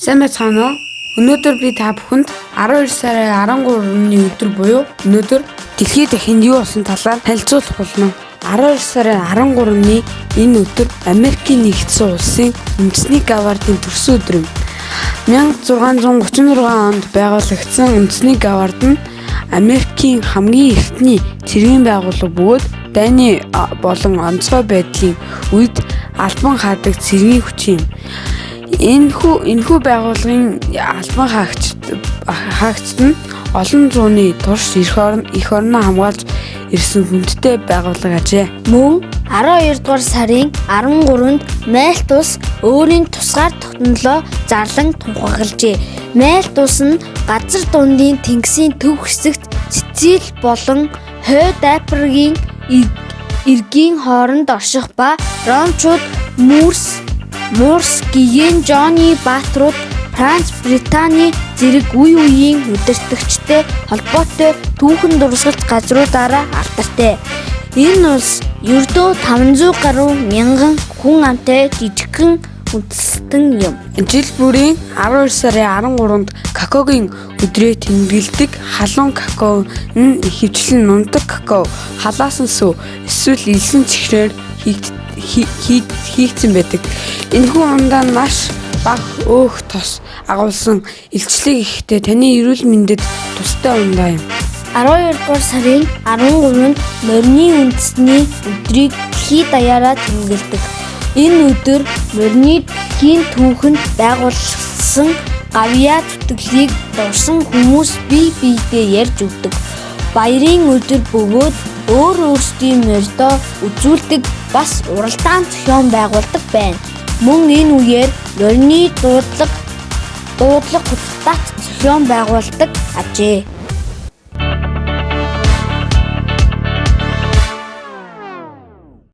Сайн байцгаана уу? Өнөөдөр би та бүхэнд 12 сарын 13-ны өдөр буюу өнөөдөр дэлхийд дахинд юу болсон талаар танилцуулах болно. 12 сарын 13-ны энэ өдөр Америкийн нэгдсэн улсын үндэсний гвардын төрсөн өдөр юм. 1636 онд байгуулагдсан үндэсний гвард нь Америкийн хамгийн эртний цэргийн байгууллага бөгөөд дайны болон онцгой байдлын үед албан хаадаг цэргийн хүч юм. Энэхүү байгууллагын албан хаагчид нь олон зууны турш эх орноо хамгаалж ирсэн хүндтэй байгууллага ажээ. Мөн 12 дугаар сарын 13-нд Мальт улс өөрийн тусгаар тогтнолоо зарлан тунхаглажээ. Мальт улс нь газар дундын тэнгисийн төв хэсэгт Сицили болон Хойд Африкийн эргийн хооронд орших ба Ромчууд Мурс, Гиен, Жоны баатрууд, Франц, Британы зэрэг үе үеийн удирдагчтай холбоотой түүхэн дурсгалт газруудаараа алдартай. Энэ улс ердөө 500 гаруй мянган хүн амтай жижигхэн үндэстэн юм. Жил бүрийн 12 сарын 13-нд какаогийн өдрийг тэмдэглэдэг. Халуун какао нь ихэвчлэн нунтаг какао, халаасан сүү эсвэл элсэн чихрээр хийгдсэн байдаг. Энэхүү ундаа нь маш бага өөх тос агуулсан илчлэг ихтэй, таны эрүүл мэндэд тустай ундаа юм. 12 дугаар сарын 13-нд морины үндэсний өдрийг дэлхийд даяараа тэмдэглэдэг. Энэ өдөр морины дэлхийн түүхэнд байгуулсан гавьяа зүтгэлийг дурсан хүмүүс бие биедээ ярьж өгдөг. Баярын өдөр бөгөөд өөр өөрсдийн морьдоо үзүүлдэг, бас уралдаан зохион байгуулдаг байна. Мөн энэ үеэр морины дуудлага худалдаач зохион байгуулдаг ажээ.